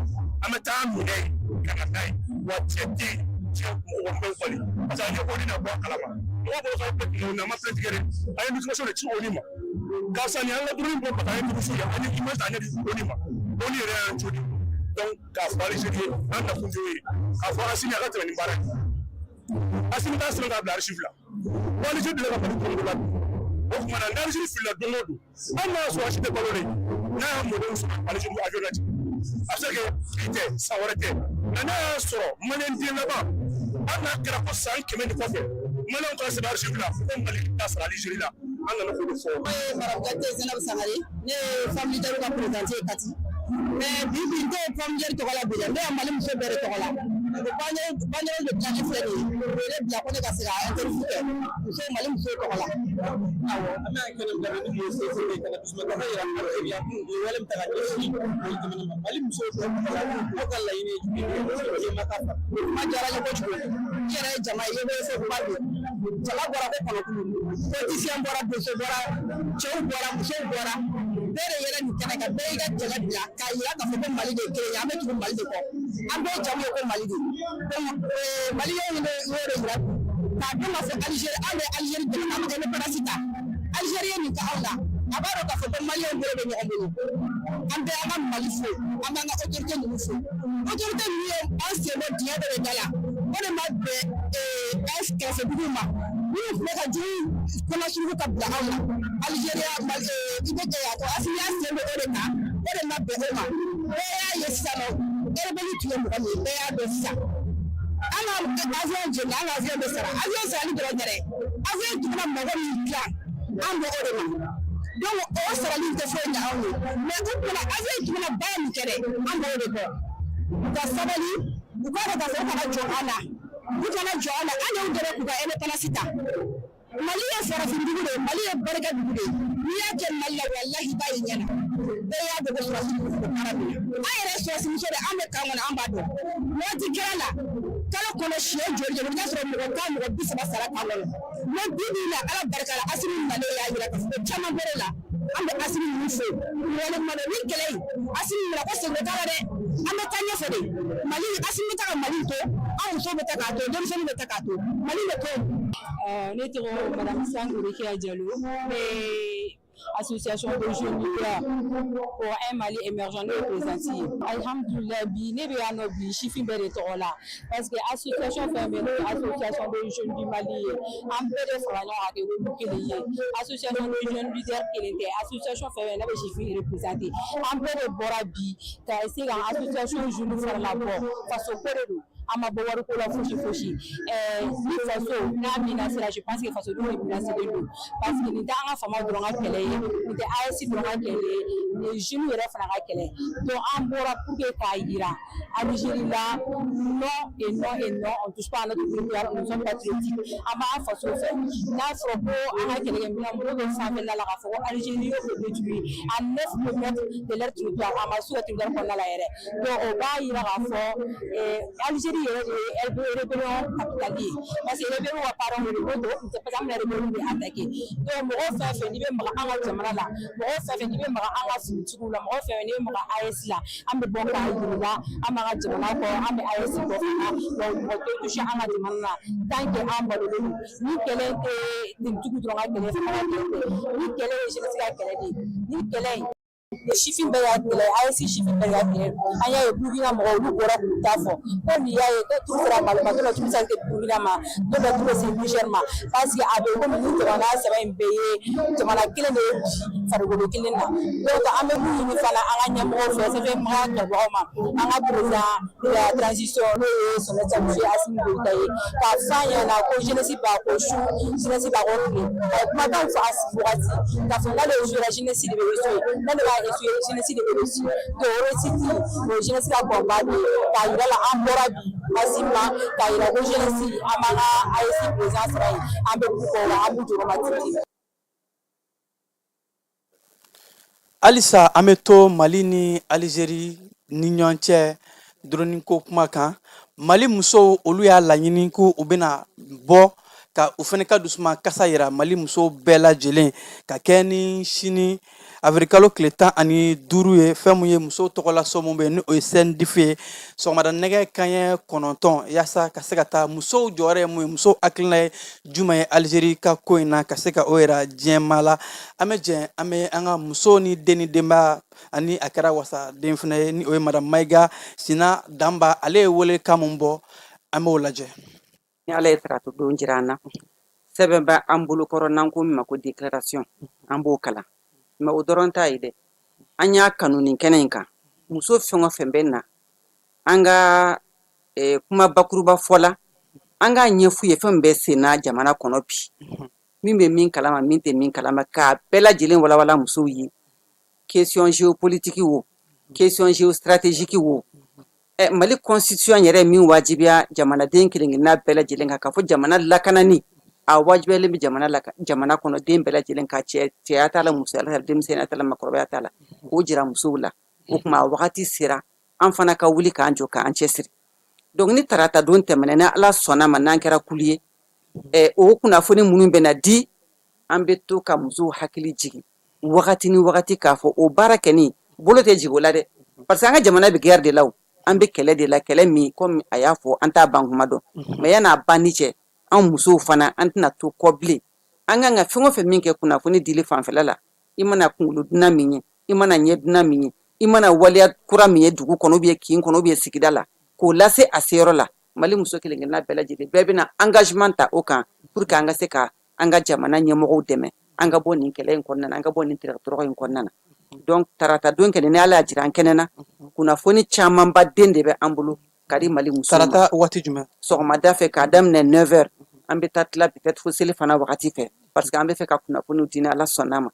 an bɛ taa minɛ yen ka na n'a ye. Wa cɛ tɛ yen, cɛ mɔgɔ bɛ bali, parce que an ye ONU na bɔ a kalama. Mɔgɔw bolo k'aw bɛɛ tigɛ, an ma plainte kɛ dɛ, an ye notification de ci ONU ma karisa nin an ka drone bɔ ka taa, an ye terroriste ye, an ye image ta, an ɲɛ di ONU ma, ONU yɛrɛ y'an joli. Donc k'a fɔ Alizeri ye, an nakun t'o ye k'a fɔ Asimi a ka tɛmɛ ni baara ye, Asimi t'a sɛbɛn k'a bila archive la. Ko Alizeri delila ka Mali kɔnɔ la, o tuma na n'Alizeri filila don o don, hali n'a y'a sɔrɔ a si tɛ balo de, n'a y'a mɔdenw sɔrɔ Alizeri avion lajigin, a bɛ se ka kɛ bi tɛ, san wɛrɛ tɛ, nka n'a y'a sɔrɔ maliyɛn den laban Hali n'a kɛra ko san 100 nin kɔfɛ, Maliyɛnw ka sɛbɛn archive la ko Mali ta sara Algérie la, an nana k'o de fɔ. Ne ye Madame Jakite Zenabu Sangare, ne ye femme leader ka présidente ye Kati. Mais bi bi n tɛ femme leader tɔgɔ la bi dɛ, n bɛ Mali muso bɛɛ de tɔgɔ la. O banderole de dilanni filɛ nin ye, o ye ne bila ko ne ka se ka interview kɛ muso Mali musow tɔgɔ la. Awɔ, an bɛ kɛnɛ min kan ni mun ye CCD ka na dusumakasi yira Algérie la, u ye wale min ta ka ɲɛsin Mali jamana ma. Mali musow tɔgɔ la, aw ka laɲini ye jumɛn ye? Diɲɛ ka faamu. Kuma diyara n ye kojugu. I yɛrɛ ye jama ye, i ye ko kuma don. Jama bɔra ko kɔnɔkulu, politicien bɔra, donso bɔra, cɛw bɔra, musow bɔra. Bɛɛ de yɛlɛ nin kɛnɛ kan, bɛɛ y'i ka jɛgɛ bila k'a yira k'a fɔ ko Mali de ye kelen ye, an bɛ tugu Mali de kɔ. An bɛɛ jamu ye ko Mali de. Donc Maliyɛnw de y'o de yira k'a dɔn k'a fɔ Algérie, an bɛ Algérie dɛmɛ, an bɛ indépendance ta. Algérie ye nin kɛ anw la, a b'a dɔn k'a fɔ ko Maliyɛnw bolo bɛ ɲɔgɔn bolo. An bɛ an ka Mali fo, an b'an ka autorité ninnu fo. Autorité ninnu ye an sen bɔ dingɛ dɔ de da la, o de ma bɛn an kɛrɛfɛ duguw ma. Minnu tun bɛ ka jugu kɔnɔ suruku ka bila anw na, Algérie, Mali, i bɛ kɛ a ko Assimi y'a sen bɔ o de kan, o de ma bɛn o ma. Bɛɛ y'a ye sisan nɔ, rebelle tun ye mɔgɔ min ye, bɛɛ y'a dɔn sisan. An ka avion jeni, an ka avion bɛ sara, avion sarali dɔrɔn tɛ dɛ, avion tun bɛna mɔgɔ min dilan, an bɛ o de ma. Donc o sarali tɛ foyi ɲɛ anw ye, mais u tun bɛna avion tun bɛna baara min kɛ dɛ, an b'o de kɔ. U ka sabali, u k'a dɔn k'a fɔ u kana jɔ an na, u kana jɔ an na, an y'u dɛmɛ k'u ka indépendance ta. Mali ye farafin dugu de ye, Mali ye barika dugu de ye. N'i y'a kɛ Mali la, walahi i b'a ye ɲɛ na. Bɛɛ y'a dɔn ko sɔrɔdasi ninnu bɛ baara min na. An yɛrɛ ye sɔrɔdasi muso de, an bɛ camp kɔnɔ, an b'a dɔn. Waati kɛra la, kalo kɔnɔ siɲɛ joli joli, i bɛ taa sɔrɔ mɔgɔ 10, mɔgɔ 30 sara camp kɔnɔ. Mais bi bi in na, Ala barika la, Assimi nalen y'a jira k'a fɔ ko caman bɔr'o la. An bɛ Assimi ninnu fo waleɲuman dɔn. Ni kɛlɛ in, Assimi nana ko segin t'a la dɛ, an bɛ taa ɲɛfɛ de. Mali, Assimi bɛ taa ka Mali to, an musow bɛ taa k'a to, denmisɛnninw bɛ taa k'a to, Mali bɛ to. Ne tɔgɔ Madame Sango Rokia Diallo, ne ye association de jeunes leaders pour un Mali émergent, ne ye présidente ye. Alhamdulillah, bi ne bɛ yan nɔ bi sifin bɛɛ de tɔgɔ la, parce que association fɛn bɛɛ, n'o ye association de jeunes du Mali ye, an bɛɛ de fara ɲɔgɔn kan kɛ olu kelen ye. Association de jeunes leaders kelen tɛ, association fɛn bɛɛ n'a bɛ sifin représenter, an bɛɛ de bɔra bi ka essayer ka association jeunes fana labɔ. Faso ko de don, an ma bɔ wariko la fosi fosi. Ni faso n'a menacé, je pense que fasodenw de menacé don, parce que nin tɛ an ka faamaw dɔrɔn ka kɛlɛ ye, nin tɛ AES dɔrɔn ka kɛlɛ ye, nin ye jeunes yɛrɛ fana ka kɛlɛ. Donc an bɔra pour que k'a yira Algérie la, non et non et non, on touche pas à notre territoire, nous sommes patriotiques, an b'an faso fɛ. N'a fɔra ko an ka kɛlɛkɛminɛn minnu bɛ sanfɛla la, k'a fɔ ko Algérie y'o détruit à 9 kilomètres de leur territoire, a ma s'u ka territoire kɔnɔna la yɛrɛ. Donc o b'a yira k'a fɔ Algérie yɛrɛ de ye rébellion capitale ye, parce que rébellion ka parents de don, n'o tɛ o tun tɛ, parce que an bɛna rébellion de attaquer. Donc mɔgɔ fɛn fɛn n'i bɛ maga an ka jamana la, mɔgɔ fɛn fɛn n'i bɛ maga an ka finitigiw la, mɔgɔ fɛn fɛn n'i bɛ maga AES la, an bɛ bɔ k'a yir'i la, an b'an ka jamana kɔ, an bɛ AES kɔ fana. Donc mɔgɔ tɛ toucher an ka jamana na tant que an balolen don. Ni kɛlɛ tɛ tenitigiw dɔrɔn ka kɛlɛ, fana ka kɛlɛ tɛ, ni kɛlɛ ye jeunesse ka kɛlɛ de ye, ni kɛlɛ in sifin bɛɛ y'a kɛlɛ, AES sifin bɛɛ y'a kɛlɛ. An y'a ye Burukina mɔgɔw, olu bɔra k'u ta fɔ ko nin y'a ye ko turu sera Mali ma, don dɔ turu sera Burukina ma, don dɔ turu se Niger ma, parce que a bɛ komi nin jamana saba in bɛɛ ye jamana kelen de ye bi farikolo kelen na. Donc an bɛ mun ɲini fana an ka ɲɛmɔgɔw fɛ, CFA kɛbagaw ma, an ka président de la transition, n'o ye son excellence monsieur Assimi Goïta ye, k'a fɔ an ɲɛna ko jeunesse b'a ko su, jeunesse b'a ko tile. A ye kumakanw fɔ a sigi wagati k'a fɔ n'ale échoué, jeunesse de bɛ échoué, n'ale b'a échoué, jeunesse de bɛ réussir. Donc réussite, o ye jeunesse ka combat de ye, k'a yira la an bɔra bi Assimi ma, k'a yira ko jeunesse an b'an ka AES président sara ye, an bɛ k'u kɔ wa an b'u jɔyɔrɔma tigi. Halisa an bɛ to Mali ni Alizeri ni ɲɔgɔn cɛ drone ko kuma kan. Mali musow, olu y'a laɲini ko u bɛna bɔ ka u fana ka dusuma kasa yira Mali musow bɛɛ lajɛlen, ka kɛ ni sini avril tile 15 ye, fɛn mun ye musow tɔgɔlaso mun bɛ yen, ni o ye CNDF ye, sɔgɔmada nɛgɛ kanɲɛ 9, yaasa ka se ka taa musow jɔyɔrɔ ye mun ye, musow hakilina ye jumɛn ye Alizeri ka ko in na, ka se ka o yira diɲɛmaa la. An bɛ jɛ, an bɛ an ka musow ni den ni denbaya ani a kɛra wasaden fana ye, ni o ye Madame Mayiga Sina Danba, ale ye welekan mun bɔ, an b'o lajɛ. Ni Ala ye tarata don jira an na, sɛbɛn bɛ an bolokɔrɔ n'an ko min ma ko déclaration, an b'o kalan. Mais o dɔrɔn t'a ye dɛ, an y'a kanu nin kɛnɛ in kan, muso fɛn o fɛn bɛ na an ka kuma bakuruba fɔ la, An k'a ɲɛf'u ye fɛn min bɛ senna jamana kɔnɔ bi, min bɛ min kalama, min tɛ min kalama, k'a bɛɛ lajɛlen walawala musow ye, question géopolitique wo, question géostratégique wo, Mali constitution yɛrɛ min wajibiya jamanaden kelenkelenna bɛɛ lajɛlen kan, k'a fɔ jamana lakanani a wajibiyalen bɛ jamana la, jamana kɔnɔ den bɛɛ lajɛlen kan, cɛ cɛya t'a la, musoya t'a la, denmisɛnninya t'a la, makɔrɔbaya t'a la, k'o jira musow la. O tuma a wagati sera an fana ka wuli k'an jɔ, k'an cɛsiri. Donc ni tarata don tɛmɛna, ni Ala sɔnna ma, n'an kɛra kulu ye, o kunnafoni minnu bɛna di, an bɛ to ka musow hakili jigin wagati ni wagati k'a fɔ o baara kɛni bolo tɛ jigin o la dɛ, parce que an ka jamana bɛ guerre de la, o an bɛ kɛlɛ de la, kɛlɛ min, komi a y'a fɔ, an t'a ban kuma dɔn. Mais yan'a banni cɛ, an musow fana, an tɛna to kɔ bilen. An kan ka fɛn o fɛn min kɛ kunnafoni dili fanfɛla la, i mana kunkolo dunan min ye, i mana ɲɛ dunan min ye, i mana waleya kura min ye dugu kɔnɔ, ou bien kin kɔnɔ, ou bien sigida la, k'o lase a seyɔrɔ la. Mali muso kelenkelenna bɛɛ lajɛlen, bɛɛ bɛna engagement ta o kan pour que an ka se ka an ka jamana ɲɛmɔgɔw dɛmɛ, an ka bɔ nin kɛlɛ in kɔnɔna na, an ka bɔ nin tɔrɔgɔ in kɔnɔna na. Donc tarata don kɛnɛ, ni Ala y'a jira an kɛnɛ na, kunnafoni camanba den de bɛ an bolo ka di Mali musow ma. Tarata waati jumɛn? Sɔgɔmada fɛ, k'a daminɛ 9h, an bɛ taa tila peut-être fo seli fana wagati fɛ, parce que an bɛ fɛ ka kunnafoniw di ni Ala sɔnna ma.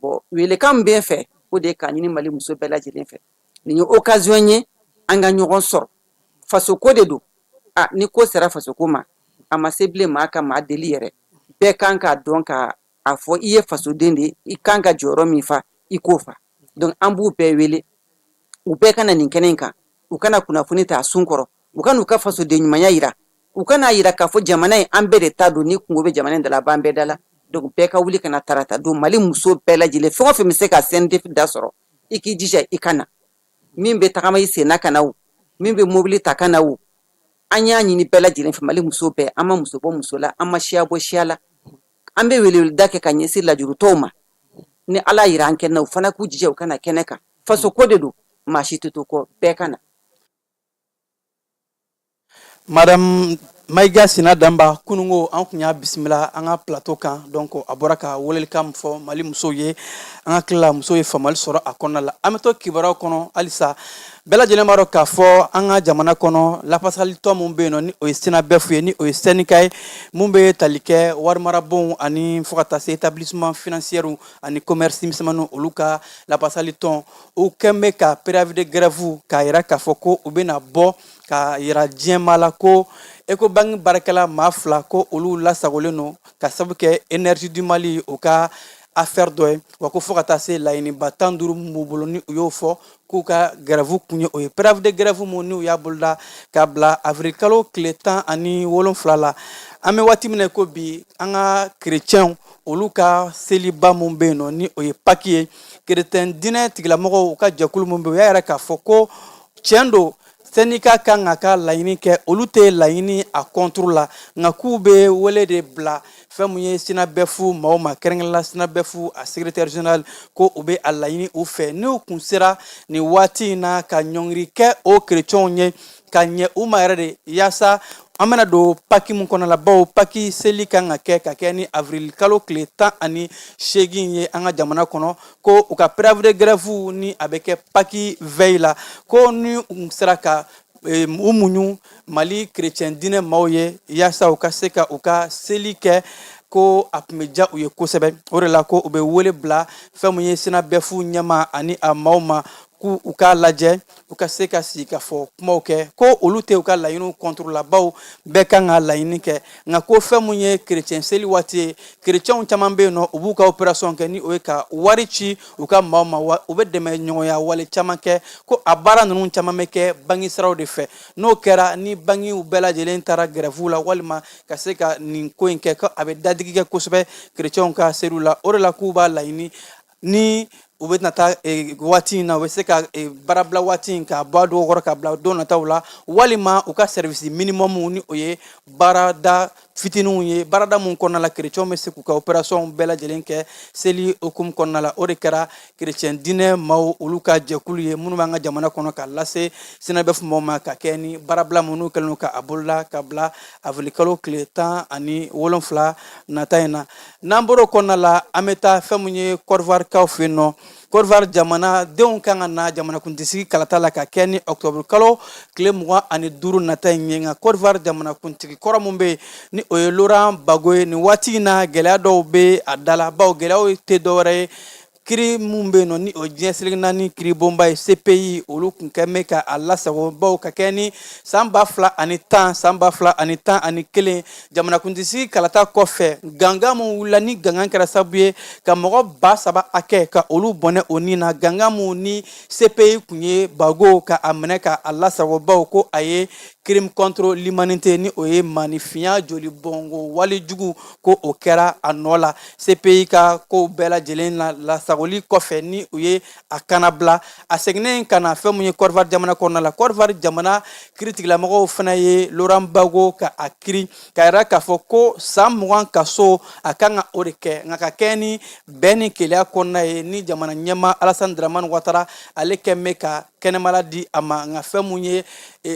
Bon, welekan min bɛ n fɛ, o de ye k'a ɲini Mali muso bɛɛ lajɛlen fɛ, nin ye occasion ye an ka ɲɔgɔn sɔrɔ. Fasoko de don. A ni ko sera fasoko ma, a ma se bilen maa ka maa deli yɛrɛ. Bɛɛ kan k'a dɔn ka a fɔ i ye fasoden de ye, i kan ka jɔyɔrɔ min fa, i k'o fa. Donc an b'u bɛɛ wele, u bɛɛ ka na nin kɛnɛ in kan, u kana kunnafoni ta a sun kɔrɔ, u ka n'u ka fasoden ɲumanya yira, u kana yira k'a fɔ jamana in, an bɛɛ de ta don. Ni kungo bɛ jamana in da la, a b'an bɛɛ da la. Donc bɛɛ ka wuli ka na tarata don. Mali muso bɛɛ lajɛlen, fɛn o fɛn bɛ se ka CNDF da sɔrɔ, i k'i jija i ka na. Min bɛ tagama i sen na ka na o, min bɛ mobili ta ka na o, an y'a ɲini bɛɛ lajɛlen fɛ. Mali muso bɛɛ, an ma muso bɔ muso la, an ma siya bɔ siya la. An bɛ weleweleda kɛ ka ɲɛsin lajurutɔw ma, ni Ala yira an kɛnɛ, u fana k'u jija u ka na kɛnɛ kan. Faso ko de don, maa si tɛ to kɔ, bɛɛ ka na. Madame Mayiga Sina Danba, kununko an tun y'a bisimila an ka plateau kan. Donc a bɔra ka welelikan min fɔ Mali musow ye, an ka tila musow ye faamuyali sɔrɔ a kɔnɔna la. An bɛ to kibaruyaw kɔnɔ halisa. Bɛɛ lajɛlen b'a dɔn k'a fɔ an ka jamana kɔnɔ, lafasalitɔn min bɛ yen nɔ, ni o ye SYNABEF ye, ni o ye syndicat ye mun bɛ tali kɛ warimarabonw ani fo ka taa se établissement financier ani commerce misɛnmaninw, olu ka lafasalitɔn, u kɛn bɛ ka préavis de grève k'a yira k'a fɔ ko u bɛna bɔ k'a yira diɲɛmaa la ko Ecobank baarakɛla maa fila, ko olu lasagolen don ka sababu kɛ Énergie du Mali o ka affaire dɔ ye, wa ko fo ka taa se laɲiniba 15 min b'u bolo, ni u y'o fɔ k'u ka grève kun ye o ye. Préavis de grève mun n'u y'a boloda k'a bila avril kalo tile 17 la, an bɛ waati min na ko bi, an ka kerecɛnw olu ka seliba mun bɛ yen nɔ, ni o ye Pâques ye, kerecɛn diinɛ tigilamɔgɔw u ka jɛkulu mun bɛ yen, u y'a yira k'a fɔ ko tiɲɛ don, syndicat kan ka ka laɲini kɛ, olu tɛ laɲini a contre la, nka k'u bɛ wele de bila fɛn mun ye SYNABEF maaw ma, kɛrɛnkɛrɛnla SYNABEF a secrétaire général, ko u bɛ a laɲini u fɛ n'u kun sera nin waati in na ka ɲɔngiri kɛ o kerecɛnw ye ka ɲɛ u ma yɛrɛ de, yaasa an bɛna don Pâques mun kɔnɔ la, bawo Pâques seli kan ka kɛ ka kɛ ni avril kalo tile 18 ye an ka jamana kɔnɔ, ko u ka préavis de grève ni a bɛ kɛ Pâques veille la, ko ni u sera ka u muɲu Mali kerecɛn diinɛ maaw ye yaasa u ka se ka u ka seli kɛ, ko a tun bɛ diya u ye kosɛbɛ. O de la ko u bɛ wele bila fɛn mun ye SYNABEF ɲɛmaa ani a maaw ma, k'u u k'a lajɛ u ka se ka sigi ka fɔ kumaw kɛ, ko olu tɛ u ka laɲiniw contre la, bawo bɛɛ kan ka laɲini kɛ, nka ko fɛn mun ye kerecɛn seli waati ye, kerecɛnw caman bɛ yen nɔ, u b'u ka opération kɛ, ni o ye ka wari ci u ka maaw ma, wa u bɛ dɛmɛ ɲɔgɔnya wale caman kɛ, ko a baara ninnu caman bɛ kɛ banki siraw de fɛ. N'o kɛra, ni bankiw bɛɛ lajɛlen taara grève la walima ka se ka nin ko in kɛ, ko a bɛ dadigi kɛ kosɛbɛ kerecɛnw ka seliw la. O de la k'u b'a laɲini ni u bɛ na taa waati in na, u bɛ se ka baarabila waati in k'a bɔ a dɔgɔ kɔrɔ ka bila don nataw la, walima u ka service minimum, ni o ye baarada fitininw ye, baarada mun kɔnɔna la kerecɛnw bɛ se k'u ka opération bɛɛ lajɛlen kɛ seli hukumu kɔnɔna la. O de kɛra kerecɛn diinɛ maaw olu ka jɛkulu ye minnu b'an ka jamana kɔnɔ ka lase SYNABEF maaw ma ka kɛ ni baarabila minnu kɛlen don ka a boloda ka bila avril kalo tile 17 nata in na. N'an bɔr'o kɔnɔna la, an bɛ taa fɛn mun ye Côte d'Ivoire kaw fɛ yen nɔ. Côte d'Ivoire jamanadenw kan ka na jamanakuntigisigi kalata la ka kɛ ni octobre kalo tile 25 nata in ye. Nka Côte d'Ivoire jamanakuntigi kɔrɔ mun bɛ yen, ni o ye Laurent Gbagbo ye, nin waati in na gɛlɛya dɔw bɛ a da la, bawo gɛlɛyaw tɛ dɔwɛrɛ ye, kiri mun bɛ yen nɔ, ni o diɲɛ seleke naani kiribonba ye CPI, olu kun kɛ bɛ ka a lasago, bawo ka kɛ ni san 2010, san 2011 jamanakuntigisigi kalata kɔfɛ, gangan mun wulila, ni gangan kɛra sababu ye ka mɔgɔ 3000 hakɛ ka olu bɔnɛ o ni na, gangan mun ni CPI kun ye Gbagbo ka a minɛ ka a lasago, bawo ko a ye crime contre l'humanité, ni o ye maanifinya joli bɔnko walejugu, ko o kɛra a nɔ la. CPI ka kow bɛɛ lajɛlen la lasagoli kɔfɛ, ni u ye a kanabila, a seginnen ka na fɛn mun ye Côte d'Ivoire jamana kɔnɔna la, Côte d'Ivoire jamana kiiritigɛlamɔgɔw fana ye Laurent Gbagbo ka a kiri k'a yira k'a fɔ ko san 20 kaso a kan ka o de kɛ. Nka ka kɛ ni bɛn ni kelenya kɔnɔna ye, ni jamana ɲɛmaa Alassane Dramane Ouattara ale kɛn bɛ ka kɛnɛmala di a ma. Nka fɛn mun ye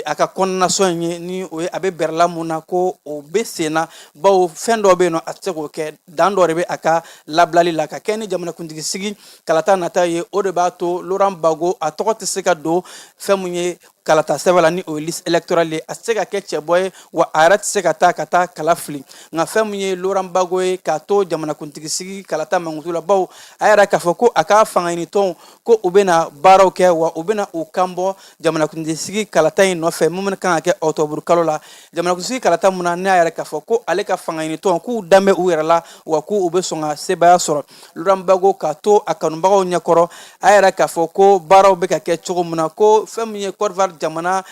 a ka condamnation in ye, ni o ye a bɛ bɛrɛla mun na, ko o bɛ sen na, bawo fɛn dɔ bɛ yen nɔ, a tɛ se k'o kɛ, dan dɔ de bɛ a ka labilali la ka kɛ ni jamanakuntigi sigi kalata nata ye. O de b'a to Laurent Gbagbo a tɔgɔ tɛ se ka don fɛn mun ye kalata sɛbɛn la, ni o ye liste électorale ye, a tɛ se ka kɛ cɛbɔ ye, wa a yɛrɛ tɛ se ka taa ka taa kala fili. Nka fɛn mun ye Laurent Gbagbo ye k'a to jamanakuntigi sigi kalata mankutu la, bawo a yɛrɛ k'a fɔ ko a ka fangaɲinitɔnw ko u bɛna baaraw kɛ, wa u bɛna u kan bɔ jamanakuntigi sigi kalata in nɔfɛ mun kan ka kɛ octobre kalo la, jamanakuntigi kalata mun na, n'a yɛrɛ k'a fɔ ko ale ka fangaɲinitɔn k'u danbɛ u yɛrɛ la, wa k'u bɛ sɔn ka sebaaya sɔrɔ. Laurent Gbagbo k'a to a kanubagaw ɲɛkɔrɔ, a yɛrɛ k'a fɔ ko baaraw bɛ ka kɛ cogo min na, ko fɛn min ye Côte d'Ivoire jamana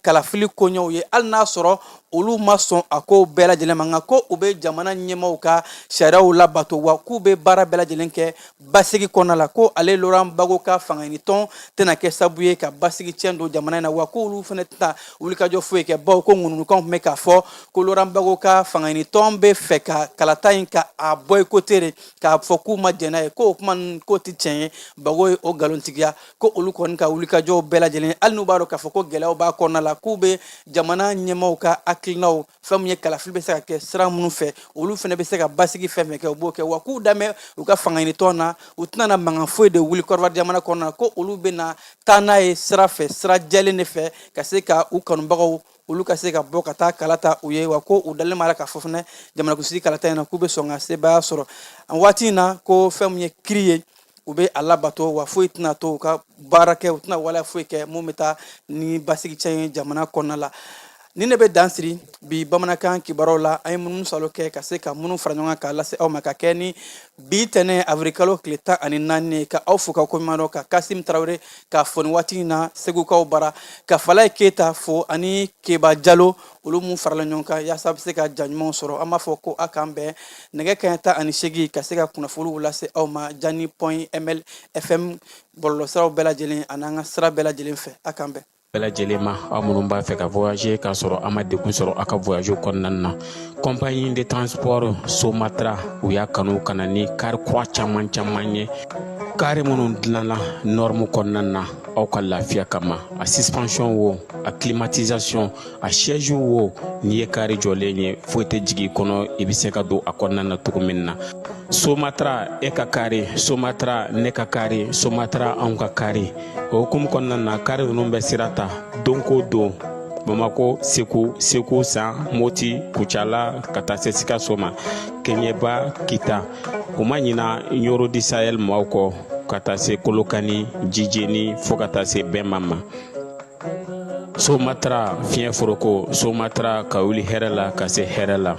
kalafili koɲɛw ye, hali n'a sɔrɔ olu ma sɔn a ko bɛɛ lajɛlen ma, nka ko u bɛ jamana ɲɛmaaw ka sariyaw labato, wa k'u bɛ baara bɛɛ lajɛlen kɛ basigi kɔnɔna la, ko ale Laurent Gbagbo ka fangaɲinitɔn tɛna kɛ sababu ye ka basigi tiɲɛ don jamana in na, wa k'olu fana tɛna wulikajɔ foyi kɛ, bawo ko ŋunuŋunukanw tun bɛ k'a fɔ ko Laurent Gbagbo ka fangaɲinitɔn bɛ fɛ ka kalata in ka a boycotter de, k'a fɔ k'u ma jɛn n'a ye, k'o kuma k'o tɛ tiɲɛ ye. Gbagbo ye o nkalontigiya, ko olu kɔni ka wulikajɔw bɛɛ lajɛlen, hali n'u b'a dɔn k'a fɔ ko gɛlɛyaw b'a kɔnɔna la, k'u bɛ jamana ɲɛmaaw ka hakilinaw, fɛn min ye kalafili bɛ se ka kɛ sira minnu fɛ, olu fana bɛ se ka basigi fɛn fɛn kɛ, u b'o kɛ, wa k'u danbɛ u ka fangaɲinitɔn na, u tɛna na mankan foyi de wuli Côte d'Ivoire jamana kɔnɔna na, ko olu bɛna taa n'a ye sira fɛ, sira jɛlen de fɛ, ka se ka u kanubagaw olu ka se ka bɔ ka taa kala ta u ye, wa ko u dalen b'a la k'a fɔ fana jamanakuntigi kalata in na k'u bɛ sɔn ka sebaaya sɔrɔ. An waati in na, ko fɛn min ye kiri ye, u bɛ a labato, wa foyi tɛna to u ka baara kɛ, u tɛna waleya foyi kɛ mun bɛ taa ni basigi tiɲɛ ye jamana kɔnɔna la. Ni ne bɛ dan siri bi bamanankan kibaruyaw la, an ye minnu salo kɛ ka se ka minnu fara ɲɔgɔn kan k'a lase aw ma ka kɛ ni bi tɛnɛ avril kalo tile 14 ye, ka aw fo ka koɲuman dɔn, ka Kasim Tarawele k'a fo nin waati in na Segukaw bara, ka Falaye Keyita fo ani Keba Jalo, olu mun farala ɲɔgɔn kan yaasa bɛ se ka ja ɲumanw sɔrɔ. An b'a fɔ ko a k'an bɛn nɛgɛ kanɲɛ 18 ka se ka kunnafoniw lase aw ma Jani point ml fm bɔlɔlɔsiraw bɛɛ lajɛlen ani an ka sira bɛɛ lajɛlen fɛ. A k'an bɛn. Bɛɛ lajɛlen ma, aw minnu b'a fɛ ka voyager k'a sɔrɔ a ma degun sɔrɔ a ka voyage kɔnɔna na, compagnie de transport Somatra, u y'a kanu ka na ni kari kura caman caman ye, kari minnu dilanna norme kɔnɔna na aw ka lafiya kama. A suspension wo, a climatisation, a siège wo, n'i ye kari jɔlen ye, foyi tɛ jigin i kɔnɔ, i bɛ se ka don a kɔnɔna na cogo min na. Somatra, e ka kari Somatra, ne ka kari Somatra, anw ka kari. O hukumu kɔnɔna na, kari ninnu bɛ sira ta don ko don Bamako, Segu, Segu San, Moti, Kucala, ka taa se Sikaso ma, Keɲeba, Kita. U ma ɲina Ɲoro du Sahel maaw kɔ, ka taa se Kolokani, Jijeni, fo ka taa se Bɛnma ma. Somatra fiɲɛ foroko, Somatra ka wuli hɛrɛ la ka se hɛrɛ la.